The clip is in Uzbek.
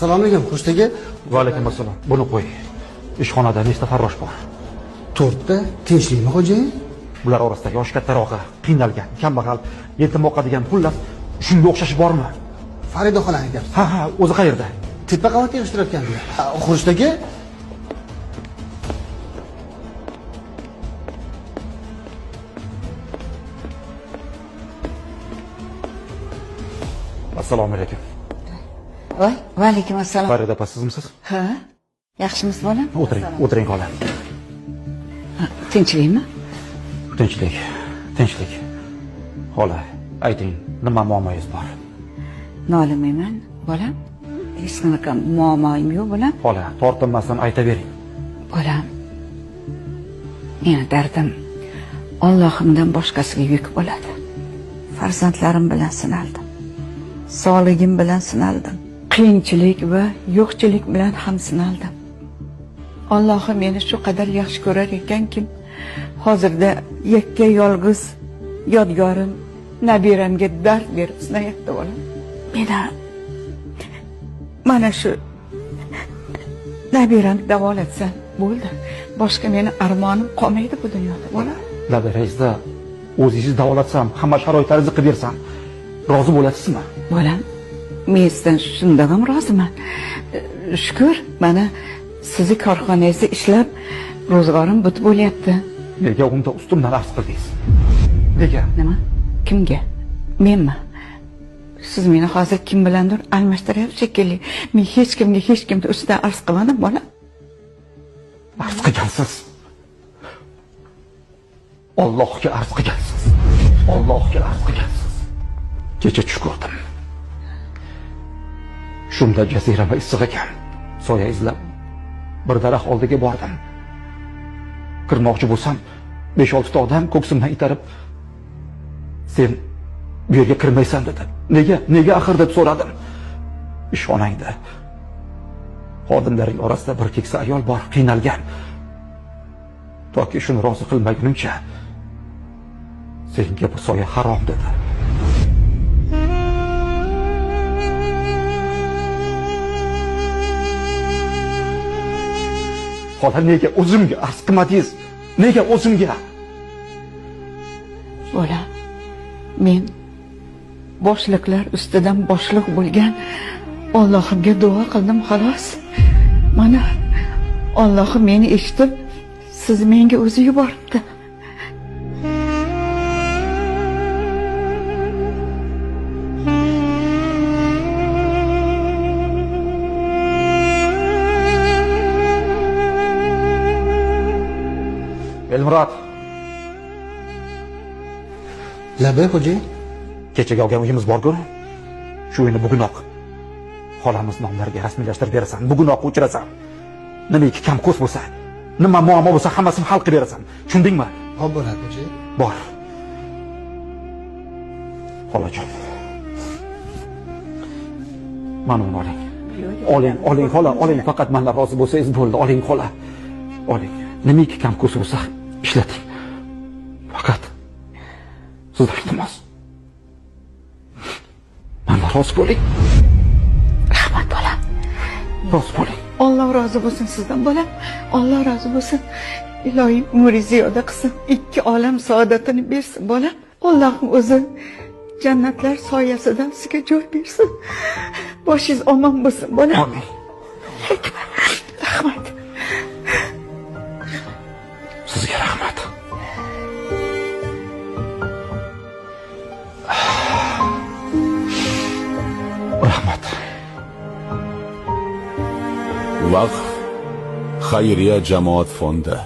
Assalomu alaykum, Xurshid aka. Va alaykum assalom. Buni qo'y. Ishxonada nechta farrosh bor? 4 ta. Tinchlikmi, xo'jayin? Bular orasida yoshi kattarog'i, qiynalgan, kambag'al, yetim boqadigan, xullas, shunga o'xshashi bormi? Farida xolani aytyapsiz. Ha, ha, o'zi qayerda? Tepa qavatda yig'ishtirayotgandilar. Xurshid aka. Assalomu alaykum. Voy, va alaykum assalom. Farida opa, sizmisiz? Ha. Yaxshimisiz, bolam? O'tiring, o'tiring xola. Tinchlikmi? Tinchlik, tinchlik. Xola, ayting, nima muammoyingiz bor? Nolimayman, bolam. Hech qanaqa muammoyim yo'q, bolam. Xola, tortinmasdan aytavering. Bolam, meni dardim Allohimdan boshqasiga yuk bo'ladi. Farzandlarim bilan sinaldim. Sog'ligim bilan sinaldim. Qiyinchilik va yo'qchilik bilan ham sinaldim. Allohim meni shu qadar yaxshi ko'rar ekanki, hozirda yakka yolg'iz yodgorim nabiramga dard berib sinayapti, bolam. Meni mana shu nabiramni davolatsa bo'ldi. Boshqa meni armonim qolmaydi bu dunyoda, bolam. Nabirangizni o'zingiz davolatsam, hamma sharoitlaringizni qilib bersam, rozi bo'lasizmi? Bolam, men sizdan shundan ham roziman. Shukr, mana sizni korxonangizda ishlab ro'zg'orim but bo'lyapti. Nega unda ustimdan arz qildingiz? Nega? Nima? Kimga? Menmi? Siz meni hozir kim bilandir almashtiryapsiz shekilli. Men hech kimga hech kimni ustidan arz qilmadim, bolam. Arz qilgansiz. Allohga arz qilgansiz. Allohga arz qilgansiz. Kecha tush ko'rdim. Shunda jazirama issiq ekan. Soya izlab bir daraxt oldiga bordim. Kirmoqchi bo'lsam, 5-6 ta odam ko'ksimdan itarib, "Sen bu yerga kirmaysan" dedi. Nega? Nega axir deb so'radim. Ishxonangda xodimlaring orasida bir keksa ayol bor, qiynalgan. Toki shuni rozi qilmagunimcha senga bu soya harom dedi. Xola, nega o'zimga arz qilmadingiz? Nega o'zimga? Bola, men boshliqlar ustidan boshliq bo'lgan Allohimga duo qildim, xolos. Mana Allohim meni eshitib, siz menga o'zi yuboribdi. Elmurod. Labay, xo'jayin. Kechaga olgan uyimiz bor-ku. Shu uyni bugunoq xolamiz nomlariga rasmiylashtirib berasan, bugunoq o'chirasan. Nimaki kam ko'z bo'lsa, nima muammo bo'lsa hammasini hal qilib berasan. Tushundingmi? Xo'p bo'ladi, xo'jayin. Bor. Xolajon. Mana uni oling. Oling, oling xola, oling. Faqat mendan rozi bo'lsangiz bo'ldi. Oling xola. Oling. Nimaki kam ko'z bo'lsa ishlating. Faqat sizdan iltimos. Mendan rozi bo'ling. Rahmat, bolam. Rozi bo'ling. Alloh rozi bo'lsin sizdan, bolam. Alloh rozi bo'lsin. Iloyim umringizni ziyoda qilsin. Ikki olam saodatini bersin, bolam. Allohim o'zi jannatlar soyasidan sizga joy bersin. Boshingiz omon bo'lsin, bolam. Amin. Rahmat. Sizga rahmat. Rahmat. Vaqf xayriya jamoat fondi.